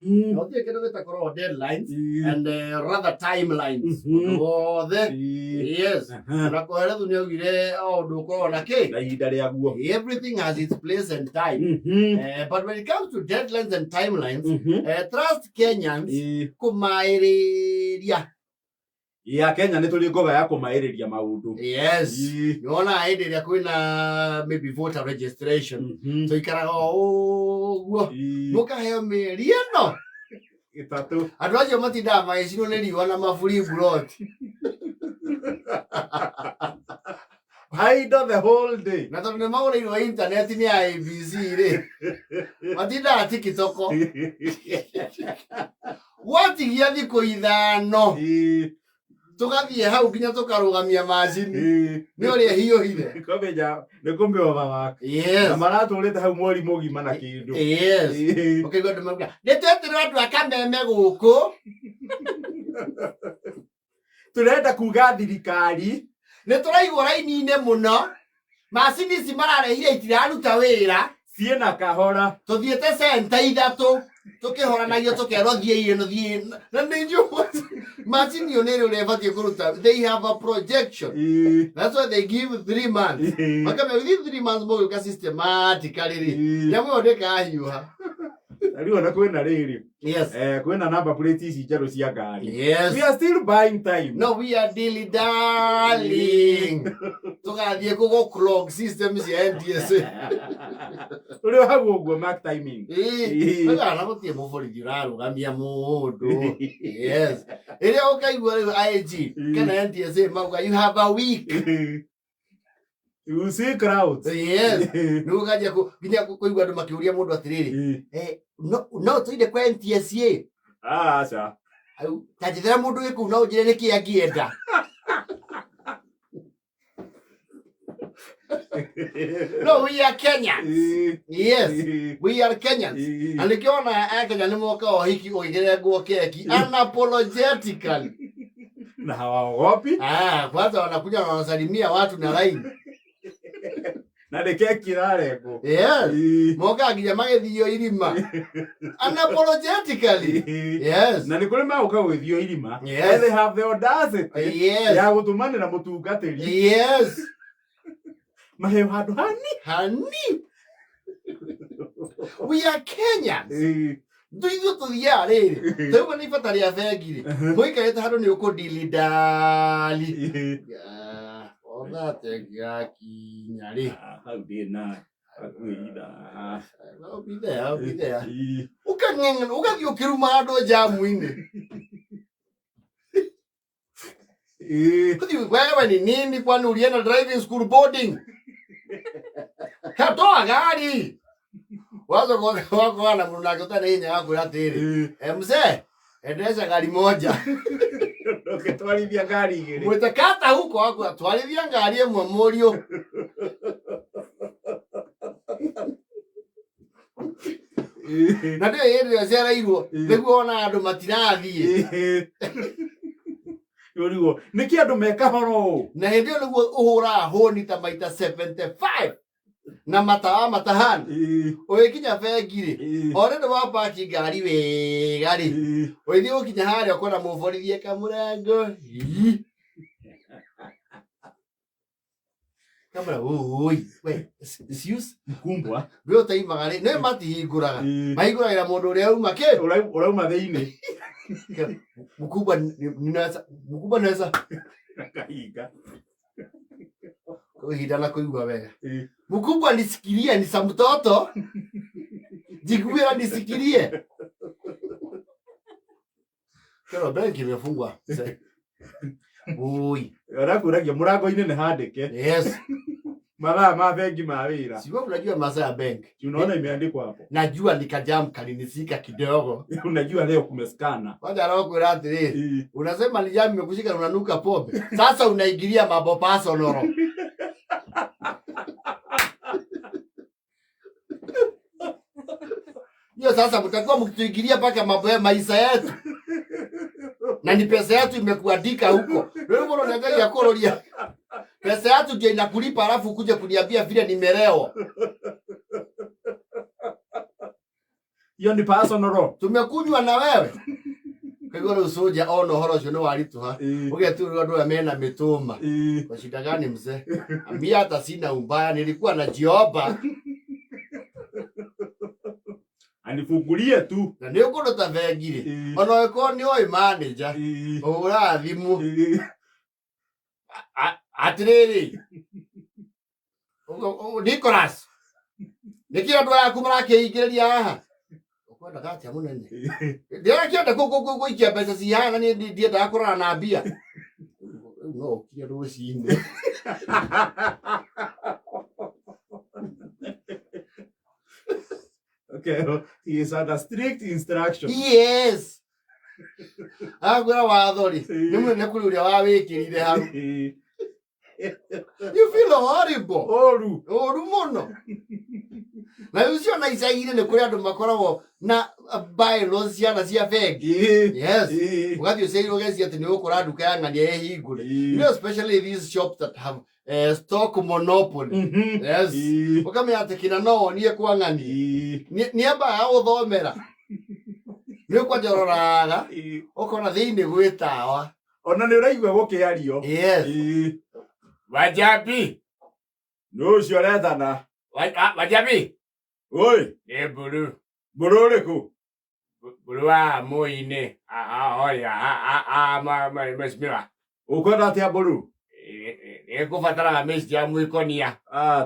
Na gũtirĩ kĩndũ gĩtakoragwo deadlines and rather timelines. Mhm. Ũndũ wothe. Yes. Na Kohelethu nĩ augire o ũndũ ũkoragwo na kĩ? Na ihinda rĩaguo. Everything has its place and time. But when it comes to deadlines and timelines, trust Kenyans kũmaĩrĩria. Ya Kenya nĩ tũrĩ ngoga ya kũmaĩrĩria maũndũ. Yes. Nĩwona hĩndĩ ĩrĩa kwĩna maybe voter registration, tũikaraga o ũguo. Mũkaheo mĩeri ĩno. 3. Andũ acio matindaga magĩcinwo nĩ riũa na maburi mburoti. Idle the whole day. Na tondũ nĩ magũrĩirwo intaneti nĩ IEBC rĩ, matindaga tikitoko. Gwatigia thikũ 5 tũgathiĩ hau nginya tũkarũgamia macini nĩ ũrĩa hiũhire. Kũmenya nĩ kũmĩova waka. Na maratũrĩte hau mweri mũgima na kĩndũ. Yes. Ũkaigua andũ mauga nĩ twetirwo andũ a Kameme gũkũ. Tũrenda kuga thirikari nĩ tũraigwo raini-inĩ mũno, macini ici mararehire itiraruta wĩra, ciĩna kahora, tũthiĩte centa 3 tũkĩhoranagio tũkerwo thiĩ ĩno thiĩ ĩno. Na nĩ njũĩ macini ĩyo nĩ ĩrĩ ũrĩa ĩbatiĩ kũruta. They have a projection. That's why they give 3 months. Makamenya within 3 months mũgĩũka systematically rĩ, nyamũ ĩyo ndĩkahiũha. Rĩu ona kwĩna rĩrĩ. Yes. Kwĩna number plate ici njerũ cia ngari. Yes. We are still buying time. No, we are dilly darling. Tũgathiĩ kũgũ clog system cia NTSA. Ũrĩ hau ũguo mark timing. Ĩĩ. Na gũtirĩ mũborithi ũrarũgamia mũndũ. Yes. Ĩrĩa ũkaigua rĩu IG kana NTSA mauga you have a week. You see crowds. Yes. Nĩ ũkanjia nginya kũigua andũ makĩũria mũndũ atĩrĩrĩ, no tũinde kwa NTSA? Aca. Au, ta njethera mũndũ wĩ kũu na ũnjĩre nĩkĩ angĩenda. No, we are Kenyans. Yes, we are Kenyans. Na nĩkĩo ona Akenya nĩ moka o hiki ũgĩkĩrengwo keki unapologetically. Na hawaogopi. Ah, kwanza wanakuja na wanasalimia watu na line. Na nĩ keki ĩrarengwo. Yes. Moka nginya magĩthio irima. Unapologetically. Yes. Na nĩ kũrĩ magũka gwĩthio irima. Yes. And they have the audacity Yes. ya gũtũmanĩra mũtungatĩri. Yes. Maheo handũ hani. Hani. We are Kenyans. Ithuĩ tũthiaga rĩrĩ. Twaigua nĩ ibata rĩa bengi rĩ. Mũikarĩte handũ nĩ ũkũdilidali. Ona tengĩgakinya rĩ. Hau ndĩ na hakuhĩ ithaa. I'll be there, I'll be there. Ũkang'eng'ana, ũgathiĩ ũkĩruma andũ njamu-inĩ. Ũthiĩ wewe ni nini kwani ulienda driving school boarding? Katoa gari. Wazo kwa na mũndũ nake ũtarĩ hinya wa kwĩra atĩrĩrĩ. Mzee, endesha gari moja. Ndũngĩtwarithia ngari igĩrĩ. Mwĩte kata huko wako twarithia ngari ĩmwe mũriũ. Na ndĩyo hĩndĩ ĩrĩa cereirwo nĩguo ona andũ matirathiĩ. Ũrigwo nĩkĩ andũ me kahoro ũũ? Na hĩndĩ ĩyo nĩguo ũhũraga hũni ta maita 75 na matawa matahani. Ũgĩkinya bengi rĩ, already wapaki ngari wega rĩ, ũgĩthiĩ gũkinya harĩa ũkona mũborithi eka mũrango. Kamera oi, we, excuse Mkumbwa. We ũtaimaga rĩ, nĩ matihingũraga. Mahingũragĩra mũndũ ũrĩa auma kĩ? Ũrauma thĩinĩ. Mkubwa ninaweza, mkubwa naweza. Kahinga. Ihinda la kũigua wega. Mkubwa nisikirie ni sa mtoto. Jiguira nisikirie. Kero benki imefungwa. Oi. Ũrakũragia mũrango-inĩ nĩ handĩke. Yes. Mathaa ma bengi ma wĩra. Sio unajua masaa ya benki. Unaona imeandikwa hapo. Najua nikajam kalinisika kidogo. Unajua leo kumesikana. Kwanza anakuambia atĩrĩrĩ, unasema ni jam imekushika na unanuka pombe. Sasa unaingilia mambo personal. Hiyo sasa mtakuwa mkituingilia mpaka mambo ya maisha yetu. Na ni pesa yetu imekuandika huko. Wewe mbona unaangalia kororia? Pesa yetu ndio inakulipa alafu ukuje kuniambia vile nimelewa. Hiyo ni personal. Tumekunywa na wewe. Kaigua rĩu soja ona ũhoro ũcio nĩ waritũha. Ũgeturwo andũ arĩa mena mĩtũma. Kwa shida gani mzee? Mimi hata sina ubaya, nilikuwa najiomba Anifungulie tu. Na nĩ ũkũndũ ta bengi rĩ, ona ũngĩkorwo nĩ ũĩ manager, ũhũraga thimũ atĩrĩrĩ, Nicholas, nĩkĩ andũ aya aku marakĩingĩrĩria haha? Ũkwendaga atĩa mũnene? Ndĩrakĩenda gũikia mbeca ci haha na niĩ ndiendaga kũrora na mbia. Rĩu no ũkire rũcinĩ. Okay, he is under strict instruction. Yes. Agwĩra watho rĩ, nĩ mũnene kũrĩ ũrĩa wawĩkĩrire hau. You feel horrible. Oru. Ũru mũno. Na rĩu ciona icagi-inĩ nĩ kũrĩ andũ makoragwo na bylaws ciana cia bengi. Yes. Ũgathiĩ ũcereirwo ũgeciria atĩ nĩ ũgũkora nduka ya ng'ania ĩhingũre. You know, especially these shops that have stock monopoly. Yes. Ũkamenya atĩ kĩna no wonie kwa ng'ania. Nĩ ambaga gũthomera. Nĩ ũkwanja ũroraga ũkona thĩinĩ gwĩ tawa. Ona nĩ ũraigua gũkĩario. Yes. Wajabi. Nĩ ũcio ũrethana. Wajabi. Oi. Nĩ mburu. Mburu ũrĩkũ? Mburu wa mũinĩ. Mheshimiwa. Ũkwenda atĩa mburu? Nĩ ngũbataraga mĩci ya mwĩkonia.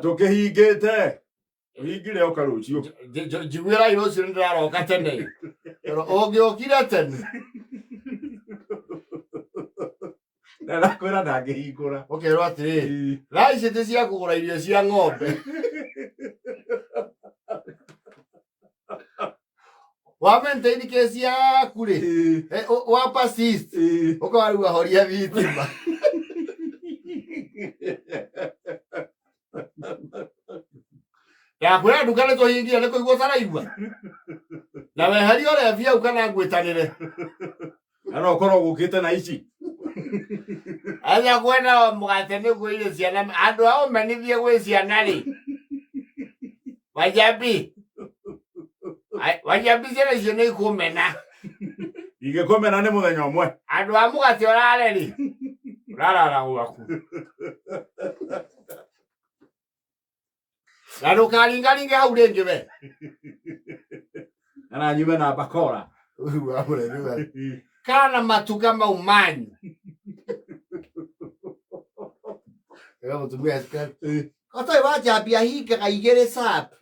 Tũkĩhingĩte. Ũhingire oka rũciũ. Njiguĩrai rũciũ nĩ ndĩraroka tene. Ũngĩokire tene. Na ndakwĩra ndangĩhingũra. Ũkerwo atĩrĩrĩ, thaa ici ti cia kũgũra irio cia ng'ombe. Wa maintain kesi yaku rĩ, wa persist, ũkauga rĩu ahoria thitima. Ndakwĩra nduka nĩ tũhingie nĩ kũigua ũtaraigua. Na weherie ũrebi hau kana ngwĩtanĩre. Na no ũkorwo gũkĩte na ici. Aca kwenda mũgate nĩguo irio ciana andũ a ũmenithie gwĩ ciana rĩ. Wajambi. Wajambi ciana icio nĩ ikũmena. Ingĩkũmena nĩ mũthenya ũmwe. Andũ a mũgate ũrare rĩ. Ũrarara gwaku. Na ndũkaringaringe hau rĩngĩ we. Na nyume na bakora. Kana matuka mau manyu. Ĩra mũtumia Otoĩ Wanjambi ahingaga igĩrĩ sharp.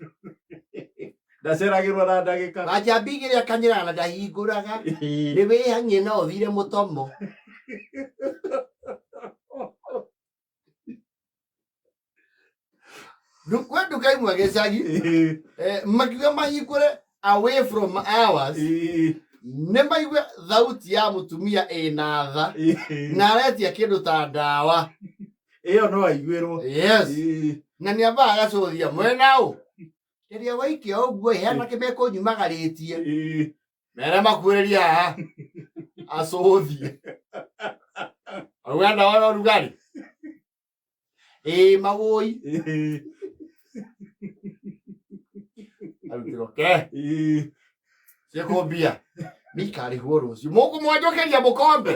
Ndaceragĩrwo na ndagĩka. Wanjambi igĩrĩ akanyĩraga na ndahingũraga. Nĩ wĩhang'ie no ũthire mũtomo. Kwĩ nduka imwe gĩcagi makiuga mahingũre away from hours nĩ maigue thauti ya mũtumia ĩna tha na aretia kĩndũ ta ndawa. Ĩyo no aiguĩrwo. Yes. Na nĩ ambaga agacũthia mwena ũ rĩrĩa waikia ũguo ĩ hena kĩmekũnyumagarĩtie mere makuĩrĩria haha acũthie auga ndawa ya ũrugarĩ ĩ mawũi arutĩrwo ke ciĩkũmbia nikarĩhwo rũciũ mũkũmwanjũkĩria mũkombe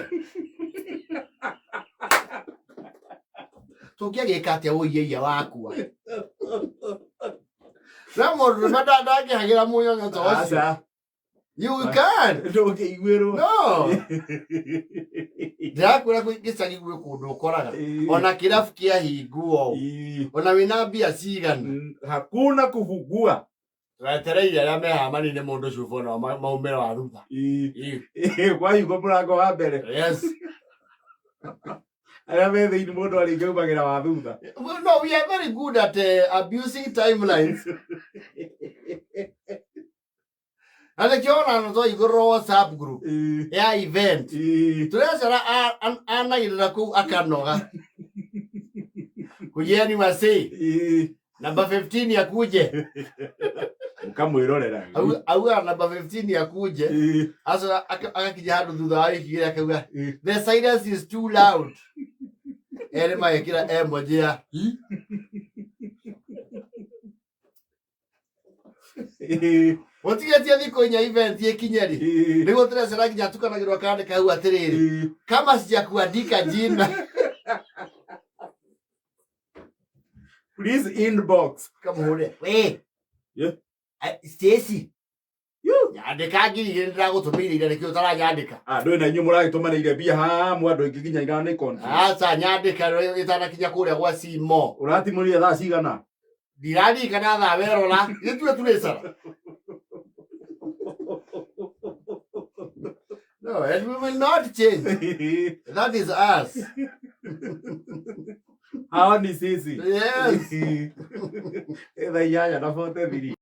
tũngĩagĩka atĩa ũiyeia wakua na mũndũ rũme ndangĩhagĩra mũnyonyo ta ũcio. Aca. You can. Ndũngĩiguĩrwo. No. Ndĩrakwĩra kwĩ gĩcagi gwĩ kũndũ ũkoraga ona kĩrabu kĩahingwo ona wĩna mbia cigana. Hakuna kufungua. Twetereire arĩa me haha manine mũndũ cuba nao maumĩre wa thutha. Kwahingwo mũrango wa mbere. Yes. Arĩa me thĩinĩ mũndũ arĩngĩ aumagĩra wa thutha. Well, no, we are very good at abusing timelines. Na nĩkĩo ona no twaigũrĩrwo WhatsApp group ya event. Tũrecera anagĩrĩra kũu akanoga. Kujeni wasi. Namba 15 yakuje. Ũkamwĩrorera. Auga namba 15 yakuje. Aca agakinya handũ thutha wa wiki igĩrĩ akauga the silence is too loud. Erĩ magĩkĩra emoji ya hi. Gũtigĩtie thikũ 4 event ĩkinye rĩ, nĩguo tũrecera nginya tukanagĩrwo akandĩka hau atĩrĩrĩ, kama sijakuandika jina. Please inbox. Kamũhũre we. Yeah. Stacy, nyandĩka 2000 ndĩragũtũmĩire ira, nĩkĩo ũtaranyandĩka? Ah, ndũĩ na inyuĩ mũragĩtũmanĩire mbia haha mwa andũ aingĩ nginya ira nĩ confused. Aca, nyandĩka ĩtanakinya kũrĩa gwa Simo. Ũratimũrire thaa cigana? Ndirarikana thaa, werora gĩtue turĩcara. No, and we will not change. That is us. Hao ni sisi. Yes. Thaa 8:43.